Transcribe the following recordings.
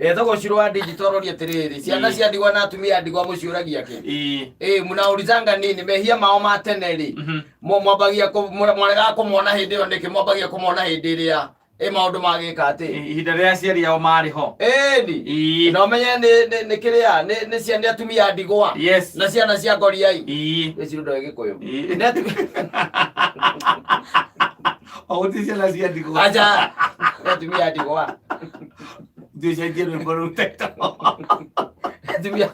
Etagwo Ciro wa digital roria atiriri, ciana cia ndigwa na atumia a ndigwa mũciũragia kĩ? Ĩ mnaulizanga nini mehia mao ma tene rĩ? Mwambagia mwaregaga kũmona hĩndĩ ĩyo nĩkĩ? Mwambagia kũmona hĩndĩ ĩrĩa ĩ maũndũ magĩka atĩ Ihinda rĩrĩa aciari ao marĩ ho. Ĩni na ũmenye nĩ kĩrĩa nĩ cia nĩ atumia a ndigwa na ciana cia ngoriai. Ĩ Ciro ndoĩ Gĩkũyũ. Nĩ O gũtirĩ ciana cia ndigwa. Acha, nĩ atumia a ndigwa. Ndicenjie rwĩmbo rũu title. Atumia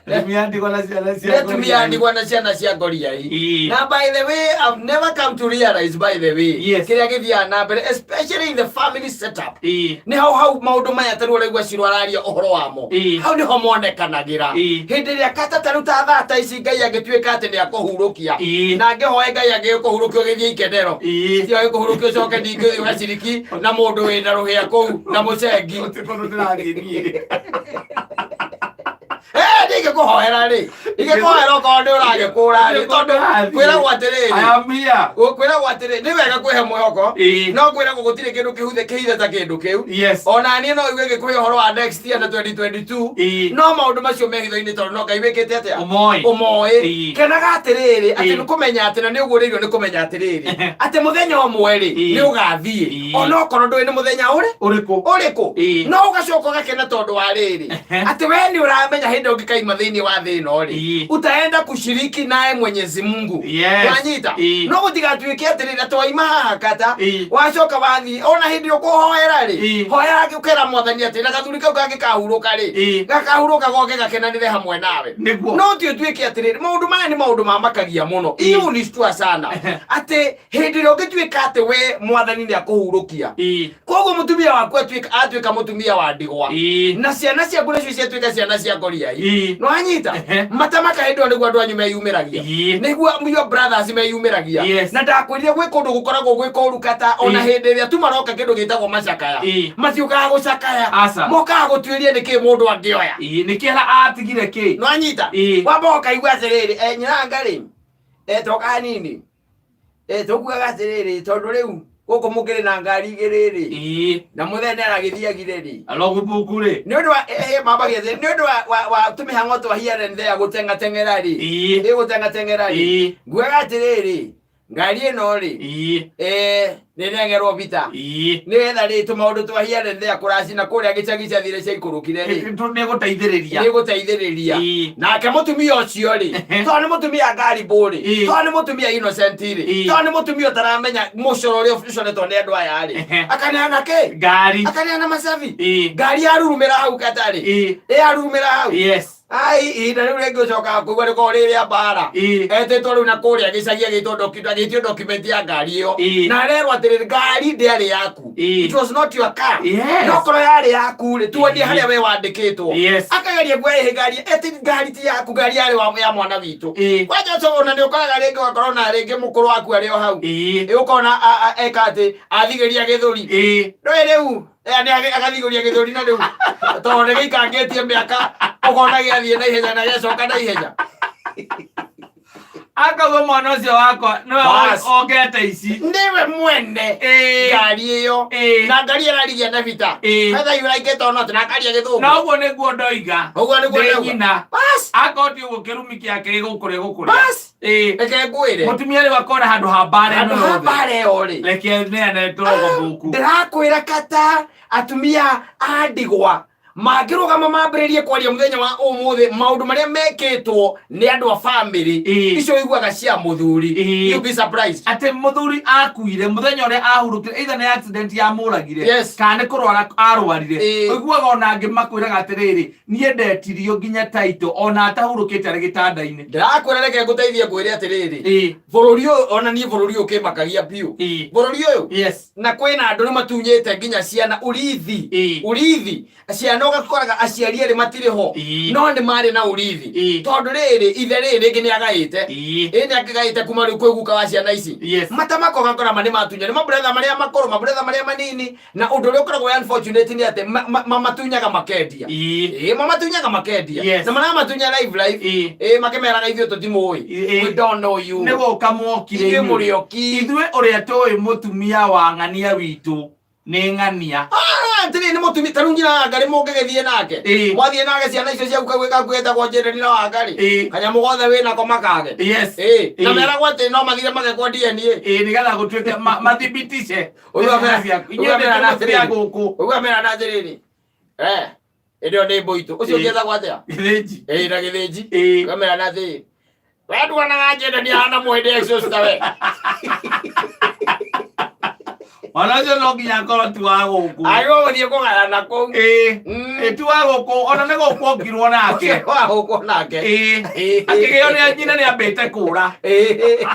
Atumia a ndigwa na ciana cia nĩ atumia a ngoriai. ndigwa na ciana cia ngoriai. Na by the way, I've never come to realize, by the way, kĩrĩa gĩthiaga na mbere, especially in the family setup, nĩ hau hau maũndũ maya tarĩu ũraigua Ciro araria ũhoro wamo. Hau nĩho monekanagĩra. Hĩndĩ ĩrĩa kata tarĩu ta thaa ta ici Ngai angĩtuĩka atĩ nĩ akũhurũkia, na ngĩhoe Ngai angĩgĩkũhurũkia ũgĩthiĩ ikenero, ti agĩkũhurũkia ũcoke ningĩ ũthiĩ ũgaciriki na mũndũ wĩna rũhĩa kũu na mũcengi. Gũtirĩ kũndũ ndĩrathiĩ niĩ. Eh, ndingĩkũhoera rĩ, ingĩkũhoera okorwo nĩ ũragĩkũra rĩ, tondũ kwĩragwo atĩrĩrĩ, I am here. Kwĩragwo atĩrĩ, nĩ wega kwĩhe mwĩhoko, no kwĩragwo gũtirĩ kĩndũ kĩhuthe kĩhithe ta kĩndũ kĩu. Ona niĩ no igue ngĩkũhe ũhoro wa next year na 2022, no maũndũ macio me hitho-inĩ, tondũ no Ngai wĩkĩte atĩa? Ũmoĩ. Ũmoĩ. Kenaga atĩrĩrĩ, atĩ nĩ kũmenya atĩ, na nĩ ũguũrĩirio nĩ kũmenya atĩrĩrĩ, atĩ mũthenya ũmwe rĩ, nĩ ũgathiĩ, ona okorwo ndũĩ nĩ mũthenya ũrĩ Ũrĩkũ. Ũrĩkũ. No ũgacoka ũgakena tondũ wa rĩrĩ, atĩ we nĩ ũramenya hĩndĩ ũngĩkaima thĩinĩ wa thĩ ĩno rĩ, utaenda kushiriki naye Mwenyezi Mungu. Wanyita? No gũtigatuĩke atĩrĩrĩ, atĩ waima haha kata, wacoka wathiĩ, ona hĩndĩ ĩyo ũkũhoera rĩ, hoera ũkera Mwathani atĩ na gathuri kau kangĩkahurũka rĩ, gakahurũka goke gakenanĩre hamwe nawe. No ti ũtuĩke atĩrĩrĩ, maũndũ maya nĩ maũndũ mamakagia mũno. Hiyo hunishtua sana, atĩ hĩndĩ ĩrĩa ũngĩtuĩka atĩ we Mwathani nĩ akũhurũkia, koguo mũtumia waku atuĩka mũtumia wa ndigwa, na ciana ciaku nacio ciatuĩka ciana cia ngoriai. Nĩwanyita? Matamaka hĩndĩ ĩyo nĩguo andũ anyu meyumĩragia. Nĩguo your brothers meyumĩragia. Na ndakwĩrire gwĩ kũndũ gũkoragwo gwĩ kũru kata, ona hĩndĩ ĩrĩa tu maroka kĩndũ gĩtagwo macakaya, matiũkaga gũcakaya, mokaga gũtuĩria nĩkĩ mũndũ angĩoya. Nĩ kĩara atigire kĩ. Nĩwanyita? Wamba ũkaigua atĩrĩrĩ, nyinanga rĩ, toka hanini. Tũkuaga atĩrĩrĩ, tondũ rĩu gũkũ mũkĩrĩ na ngari igĩrĩ rĩ, na mũthee nĩ aragĩthiagire rĩ, Logbook rĩ. Nĩ ũndũ wa mambagia atĩrĩ, nĩ ũndũ wa tũmĩhang'o twa here and there, gũteng'ateng'era rĩ, gũteng'ateng'era rĩ, nguaga atĩrĩrĩ, ngari ĩno rĩ, nĩ neng'erwo bita, nĩgetha rĩ, tũmaũndũ twa here and there kũracina kũrĩa gĩcagi ciathire ciaikũrũkire rĩ, Nĩ gũteithĩrĩria. Nĩ gũteithĩrĩria. Nake mũtumia ũcio rĩ, tondũ nĩ mũtumia ngaribũ rĩ, tondũ nĩ mũtumia innocent rĩ, tondũ nĩ mũtumia ũtaramenya mũcoro ũrĩa ũcoretwo nĩ andũ aya rĩ, akaneana kĩ? Ngari. Akaneana macabi. Ngari yarurumĩra hau kata rĩ, ĩ yarurumĩra hau, ai, ihinda rĩu rĩngĩ ũcokaga kũigua rĩkoragwo rĩ rĩa mbara. Etĩtwo rĩu na kũrĩa gĩcagi, agĩtio document ya ngari ĩyo, na arerwo atĩrĩrĩ, ngari ndĩarĩ yaku. It was not your car. No korwo yarĩ yaku rĩ, tuonie harĩa we wandĩkĩtwo. Akageria kuoya ĩhĩ ngari, ĩti ngari ti yaku, ngari yarĩ ya mwana witũ. Kwanja ũcio ona nĩ ũkoraga rĩngĩ, ũgakorwo na rĩngĩ mũkũrũ waku arĩ o hau. Ĩ, ũkona eka atĩ athigĩria gĩthũri. Ndũĩ rĩu nĩ agathigũria gĩthũri, na rĩu tondũ nĩ gĩikangĩtie mĩaka, ũkona gĩathiĩ na ihenya na gĩacoka na ihenya. Akauga mwana ũcio wakwa nĩwe. Bas. Ongete ici. Nĩwe mwene ngari ĩyo. Na ngari ĩrarigia na bita. Whether you like it or not, na akaria gĩthũngũ. Na ũguo nĩguo ndoiga. Ũguo nĩguo Ndĩ ndauga. nyina. Bas. Akorwo ti ũguo, kĩrumi gĩake gĩgũkũrĩa gũkũrĩa. Bas. Reke ngwĩre. Mũtumia rĩu akona handũ ha mbara ĩno Handũ ha yothe. mbara ĩyo rĩ, Reke neane tũrogo ndĩrakwĩra kata, atumia a ndigwa mangĩrũgama mambĩrĩrie kwaria mũthenya wa ũmũthĩ maũndũ marĩa mekĩtwo nĩ andũ a famĩlĩ icio ũiguaga cia mũthuri, you'll be surprised. Atĩ mũthuri akuire, mũthenya ũrĩa ahurũkire, either nĩ accident yamũragire kana nĩ kũrwara arwarire, ũiguaga ona angĩ makwĩraga atĩrĩrĩ, niĩ ndetirio nginya taito ona atahurũkĩte arĩ gĩtanda-inĩ. Ndĩrakwĩra, reke ngũteithie, ngwĩre atĩrĩrĩ, bũrũri ũyũ, ona niĩ bũrũri ũyũ ũkĩmakagia biũ. Bũrũri ũyũ, na kwĩna andũ rĩu matunyĩte nginya ciana urithi. Urithi ciana, ũgakoraga aciari erĩ matirĩ ho, no nĩ marĩ na urithi, tondũ rĩrĩ, ithe rĩrĩ rĩngĩ nĩ agaĩte, ĩ nĩ akĩgaĩte kuma rĩu kwĩ guka wa ciana ici. Matamako ũgakora ma nĩ matunya nĩ maburetha marĩa makũrũ, maburetha marĩa manini, na ũndũ ũrĩa ũkoragwo wĩ unfortunate nĩ atĩ mamatunyaga makendia. Ĩ, mamatunyaga makendia. Na maramatunya live live. Ĩ, makĩmeraga ithuĩ tũtimũĩ. We don't know you. Nĩ gũka mokire. Ithuĩ inyuĩ. Mũrĩ oki. Ithuĩ ũrĩa tũĩ mũtumia wa ng'ania witũ. Nĩ ng'ania. Ah, atĩrĩ nĩ mũtumia ta rĩu nyina wa Ngarĩ mũngĩgĩthiĩ nake. Mwathiĩ nake ciana icio ciaku kau gaku getagwo Njĩrĩri na Wangarĩ. Kanyamũ gothe wĩnako makage. Na meragwo atĩ no mathire magekwo DNA. Ĩĩ, nĩgetha gũtuĩke mathibitice. Ũguo Ciana ciaku. Inyuĩ mera nĩ cia gũkũ. Ũguo mera na atĩrĩrĩ. Eh, ĩndĩ ĩyo nĩ mbũitũ. Ũcio ũngĩ etagwo atĩa? Gĩthĩnji. Ĩĩ, na Gĩthĩnji. Ĩĩ. Ũguo mera na atĩrĩrĩ. We nduonaga Njĩrĩri ahana mũhĩndĩ exhaust we. Mwana ũcio no nginya akorwo ti wa gũkũ. Agĩrĩirwo gũthiĩ kũgayana kũu. Ĩĩ. Ĩĩ, ti wa gũkũ, ona nĩ gũkũ okirwo nake. Ũcio wa gũkũ nake. Ĩĩ. Ĩĩ. Akĩgĩo nĩ nyina nĩ ambĩte kũra. Ĩĩ.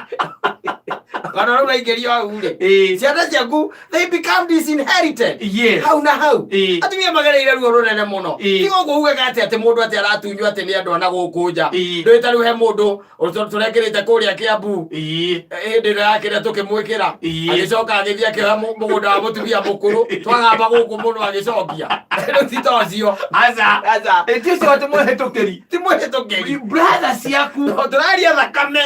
Kana rĩu raingĩrio hau rĩ. Ciana ciaku they become disinherited. Hau na hau. Atumia magereire ruo rũnene mũno. Tiga ũguo ugaga atĩ atĩ mũndũ atĩ aratunywo atĩ nĩ andũ ana gũkũ nja. Ndũĩ ta rĩu he mũndũ tũrekĩrĩte kũrĩa Kĩambu. Hĩndĩ ĩrĩa yakĩrĩa tũkĩmwĩkĩra. Agĩcoka agĩthiĩ akĩoya mũgũnda wa mũtumia mũkũrũ. Twagamba gũkũ mũno agĩcokia. Rĩu ti ta ũcio. Aca. Aca. Ĩ, ti ũcio atĩ mũhĩtũkĩri. Ti mũhĩtũkĩri. Brother ciaku. Tũraria thakame.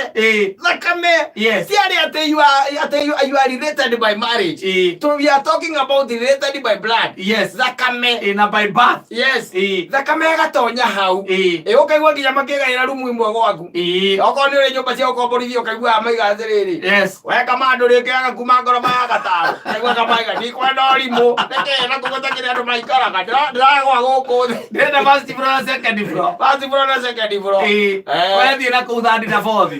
Thakame. Ti arĩa atĩ you are, atĩ you are related by marriage. So we are talking about related by blood. Thakame. Ĩ, na by birth. Thakame ĩgatonya hau. Ĩ, ũkaigua nginya makĩgaĩra rumu ĩmwe gwaku. Okorwo nĩ ũrĩ nyũmba cia gũkomborithio ũkaiguaga maiga atĩrĩrĩ. We kamandũ rĩngĩ aga kuma ngoro ya gatano. Kaigua kamaiga ndikwenda ũrimũ. Nĩkĩ na kũgũta kĩrĩa andũ maikaraga. Ndĩragwa gũkũ thĩ. Ndĩrenda first floor na second floor. First floor na second floor. Wethiĩ na kũu third na fourth.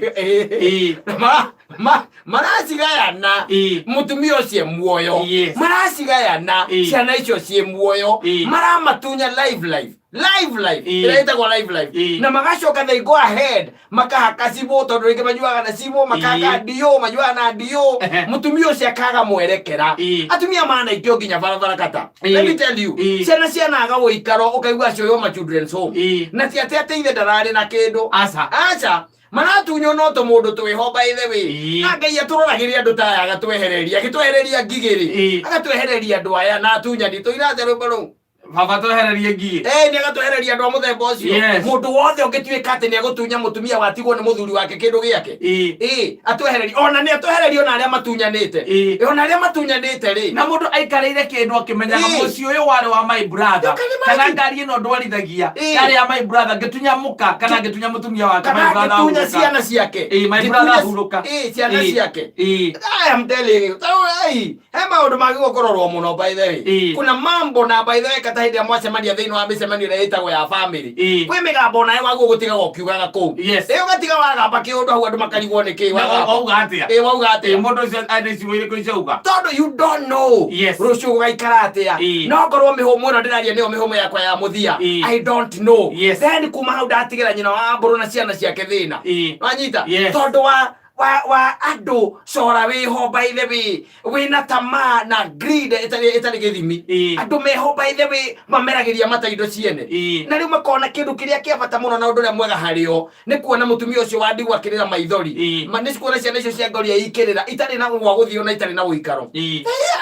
Maracigayana mũtumia ũcio e muoyo. Maracigayana ciana icio ciĩ muoyo. Maramatunya live life. Live life. Ĩrĩa ĩtagwo live life. Na magacoka they go ahead makahaka cibũ tondũ rĩngĩ manyuaga na cibũ makahaka dio manyuaga na dio. Mũtumia ũcio akaga mwerekera. Atumia manaikio nginya barabara kata. Let me tell you. Ciana cianaga ũikaro ũkaigua cioywo ma children's home. Na ti atĩ atĩ ithe ndararĩ na kĩndũ. Aca. Aca. Maratunywo no tũmũndũ twĩho by the way. Na Ngai atũroragĩria andũ ta aya agatwehereria. Agĩtwehereria ngigĩ rĩ. Agatwehereria andũ aya na atunyani. Tũirate rwĩmbo rũu. Baba twehererie ngigĩ. Ĩĩ, nĩ agatwehereria andũ a mũthemba ũcio. Mũndũ wothe ũngĩtuĩka atĩ nĩ egũtunya mũtumia watigwo nĩ mũthuri wake kĩndũ gĩake. Ĩĩ, atwehererie. Ona nĩ atwehererie ona arĩa matunyanĩte. Ona arĩa matunyanĩte rĩ. Na mũndũ aikarĩire kĩndũ akĩmenyaga mũciĩ ũyũ warĩ wa my brother. You can Kana imagine. ngari ĩno ndwarithagia yarĩ ya my brother, ngĩtunya mũka kana ngĩtunya mũtumia wake, my Kana brother ngĩtunya ahurũka. ciana ciake. Ĩĩ, my Ngĩtunya brother ahurũka. Ĩĩ, ciana ciake. Ĩĩ. I am telling you. Tarĩu, ai, he maũndũ magĩrĩirwo kũrorwo mũno by the way. Kuna mambo na by the way kata hĩndĩ ĩrĩa mwacemania thĩinĩ wa mĩcemanio ĩrĩa ĩtagwo ya family. Kwĩ mĩgambo nayo waguo gũtigaga ũkiugaga kũu. Ĩ ũgatiga wagamba kĩũndũ hau andũ makarigwo nĩ kĩ Na wagamba. wauga atĩa? Ĩ wauga atĩa? Ĩ, mũndũ ũcio arĩ icigo irĩkũ icio auga? Tondũ you don't know rũciũ gũgaikara atĩa. No ngorwo mĩhũmũ ĩno ndĩraria nĩyo mĩhũmũ yakwa ya mũthia. I don't know. Then kuma hau ndatigĩra nyina wa mbũrũ na ciana ciake thĩna. Wanyita? Tondũ wa wa wa andũ cora wĩho by the way wĩna tamaa na greed ĩtarĩ ĩtarĩ gĩthimi. Andũ meho by the way mameragĩria mata indo ciene. Na rĩu makona kĩndũ kĩrĩa kĩa bata mũno na ũndũ ũrĩa mwega harĩo nĩ kuona mũtumia ũcio wa ndigwa akĩrĩra maithori. Ma nĩ kuona ciana icio cia ngoria ikĩrĩra itarĩ na gwa gũthiĩ na itarĩ na ũikaro.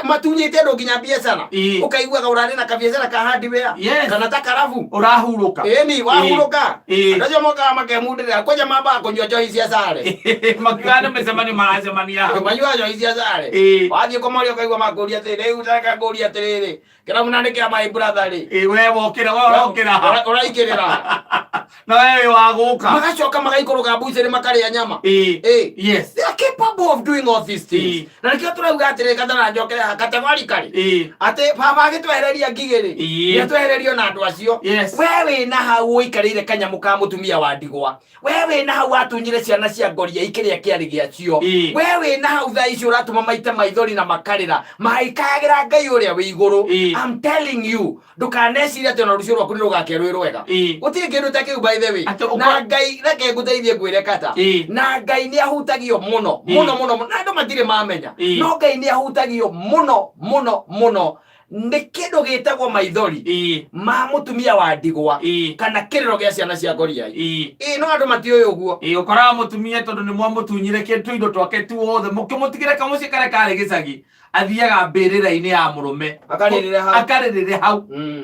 Matunyĩte andũ nginya biacara. Ũkaiguaga ũrarĩ na kabiacara ka hardware kana ta karabu. Ũrahurũka. Ĩni, wahurũka. Andũ acio mokaga makemundĩrĩra kwanja mambaga kũnyua njohi cia sare. Makiuga nĩ mĩcemanio maracemania hau. Manyuaga njohi cia sare. Wathiĩ kũmoria ũkaigua makũria atĩrĩ, rĩu reke ngũrie atĩrĩrĩ, kĩrabu na nĩ kĩa my brother rĩ. Ĩĩ, we wokĩra, we ũrokĩra ha? Ũraikĩrĩra ha? Na we wĩ wa gũka. Magacoka magaikũrũka mbucĩrĩ makarĩa nyama. They are capable of doing all these things. Na nĩkĩo tũrauga atĩrĩ katana njokere haha categorically. Atĩ baba agĩtwehereria ngigĩ rĩ, nĩ atwehererio na andũ acio. We wĩna hau ũikarĩire kanyamũ ka mũtumia wa ndigwa. We wĩna hau watunyire ciana cia ngoriai kĩrĩa kĩarĩ gĩacio. We wĩna hau thaa ici ũratũma maite maithori na makarĩra maikayagĩra Ngai ũrĩa wĩ igũrũ. I'm telling you, ndũkanecirie atĩ ona rũciũ rwaku nĩ rũgakĩa rwĩ rwega. Gũtirĩ kĩndũ ta kĩu by the way. Atĩ ũko- Na Ngai, reke ngũteithie ngwĩre kata. Na Ngai nĩ ahutagio mũno, mũno, mũno, mũno. Na andũ matirĩ mamenya. No Ngai nĩ ahutagio mũno, mũno, mũno nĩ kĩndũ gĩtagwo maithori ma mũtumia wa ndigwa kana kĩrĩro gĩa ciana cia ngoriai. Ĩĩ, no andũ matiũĩ ũguo. Ĩĩ, ũkoraga mũtumia tondũ nĩ mwamũtunyire tũindo twake tuothe mũkĩmũtigĩra kamũciĩ karĩa karĩ gĩcagi, athiaga mbĩrĩra-inĩ ya mũrũme. Akarĩrĩre hau. Akarĩrĩre hau.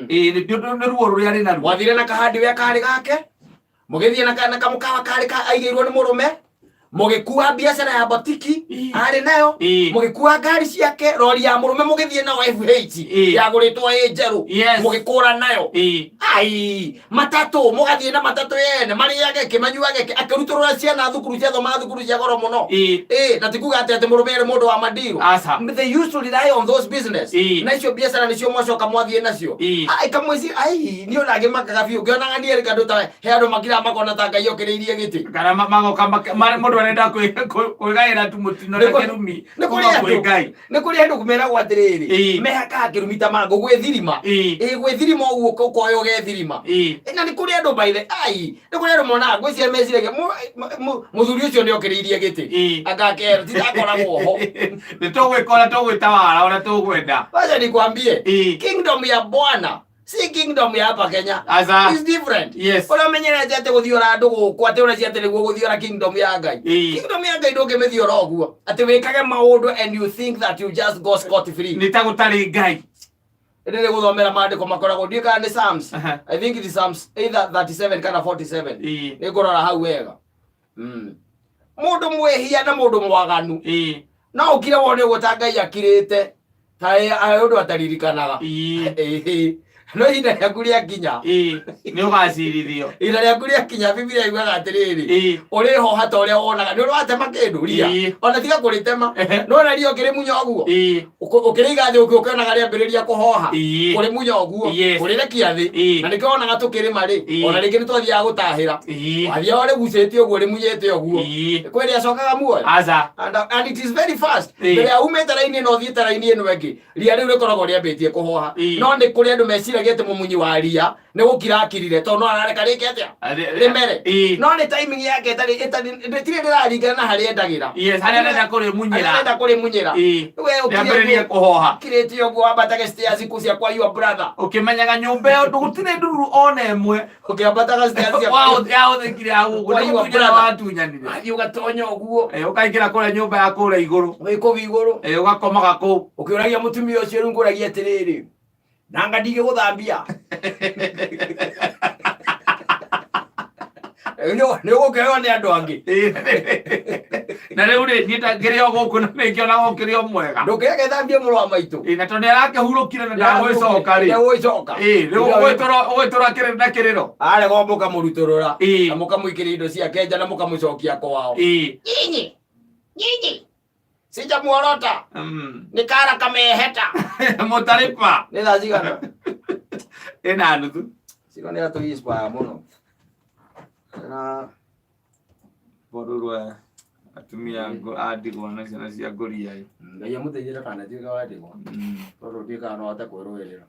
Ĩĩ, nĩ ruo rũrĩa arĩ naruo. Mwathire na kahandi wea karĩ gake, mũgĩthiĩ na kamũkawa karĩ aigĩirwo nĩ mũrũme, Mũgĩkua biacara ya botiki arĩ nayo. Mũgĩkua ngari ciake, rori ya mũrũme mũgĩthiĩ nayo FH yagũrĩtwo ĩ njerũ. Mũgĩkũra nayo. Ai, matatũ, mũgathiĩ na matatũ yene, marĩage kĩ, manyuage kĩ, akĩrutũrũra ciana thukuru, ciathomaga thukuru cia goro mũno. Ĩ, na ti kuga atĩ atĩ mũrũme arĩ mũndũ wa mandirũ. Aca. They used to rely on those business. Na icio biacara nĩcio mwacoka mwathiĩ nacio. Ai, kamwĩci, ai, niĩ ona ngĩmakaga biũ ngĩonaga niĩ kandũ ta he andũ makiraga makona ta Ngai okĩrĩirie gĩtĩ. Kana magoka mũndũ arenda kwĩgaĩra tu mũtino na kĩrumi Nĩ kũrĩ kuma kwĩ andũ Ngai. Nĩ kũrĩ andũ meragwo atĩrĩrĩ, mehakaga kĩrumi ta mangũ gwĩthirima. Ĩ, gwĩthirima ũguo, ũkoya ũgethirima. Ĩ, na nĩ kũrĩ andũ by the ai, nĩ kũrĩ andũ monaga, ngwĩciria meciragia mũthuri ũcio nĩ okĩrĩirie gĩtĩ. Agakera titakoragwo ho. Nĩ tũgwĩka ũrĩa tũgwĩtawara ũrĩa tũgwenda. Wacha nikwambie, kingdom ya Bwana si kingdom ya hapa Kenya. Aca. Is different. Ũrĩa ũmenyerete atĩ gũthiora andũ gũkũ, atĩ ũreciria atĩ nĩguo gũthiora kingdom ya Ngai. Kingdom ya Ngai ndũngĩmĩthiora ũguo atĩ wĩkage maũndũ and you think that you just go scot free. Nĩ ta gũtarĩ Ngai. Rĩrĩ gũthomera maandĩko makoragwo, ndiũĩ kana nĩ Psalms. I think it is Psalms either 37 kana 47. Nĩ ngũrora hau wega. Mũndũ mwĩhia na mũndũ mwaganu no ũkire wone ũguo ta Ngai akirĩte, ta arĩ ũndũ ataririkanaga. Ĩĩ. No ihinda rĩaku rĩakinya, Nĩ ũgacirithio. Ihinda rĩaku rĩakinya, Bibilia yugaga atĩrĩrĩ, ũrĩhoha ta ũrĩa wonaga nĩ ũrĩ watema kĩndũ ria. Ona tiga kũrĩtema, no na ria ũkĩrĩmunya ũguo, ũkĩrĩiga thĩ, ũkĩonaga rĩambĩrĩria kũhoha. Kũrĩmunya ũguo, kũrĩrekia thĩ. Na nĩkĩo wonaga tũkĩrĩma rĩ, ona rĩngĩ nĩ twathiaga gũtahĩra. Wathiaga ũrĩgucĩtie ũguo, rĩmunyĩte ũguo. Kwĩ rĩacokaga muoyo. Aca. And it is very fast. Mbere ya umĩte raini ĩno ũthiĩte raini ĩno ĩngĩ, ria rĩu rĩkoragwo rĩambĩtie kũhoha. No nĩ kũrĩ andũ meciragia atĩ mũmunyi wa ria nĩ gũkira akirire, tondũ no arareka rĩke atĩa? Rĩmere. No nĩ timing yake ĩtarĩ rĩtirĩ rĩraringana na harĩa endagĩra. Yes, harĩa arenda kũrĩmunyĩra. Harĩa arenda kũrĩmunyĩra. We ũkire Rĩambĩrĩrie kũhoha. Ũkirĩte ũguo wambatage stairs kũ cia kwa your brother. Ũkĩmenyaga nyũmba ĩyo gũtirĩ ndururu ona ĩmwe Ũkĩambataga stairs cia Yahũthĩkire ya gũkũ. Kwa Nĩ your gũtunyana brother. watunyanire. Wathiĩ ũgatonya ũguo. Ũkaingĩra kũrĩa nyũmba ya kũrĩa igũrũ. Wĩ kũu igũrũ. Ũgakomaga kũu. Ũkĩũragia mũtumia ũcio rĩu, ngũragia atĩrĩrĩ, nanga ndigĩgũthambia? Nĩ ũgũkĩoywo nĩ andũ angĩ. Na rĩu rĩ, niĩ ta ngĩrĩ o gũkũ na nĩngĩonaga ũkĩrĩ o mwega. Ndũkĩgethambie, mũrũ wa maitũ. Na tondũ nĩ arakĩhurũkire na ndagwĩcoka rĩ. Ndagwĩcoka. Rĩu ũgwĩtũra kĩrĩro na kĩrĩro. Arega mũkamũrutũrũra na mũkamũikĩria indo ciake nja na mũkamũcokia kwao. Nyinyi nyinyi sijamuorota nĩ kara kameheta. Mũtarĩpa. Nĩ thaa cigana? 4:30. Ciro nĩ atũ inspire mũno na Rũrũ rwa atumia a ndigwa na ciana cia ngũria. Ngai amũteithie ndakanatuĩke wa ndigwa, tondũ nduĩkaga no ahote kwĩrũĩrĩra.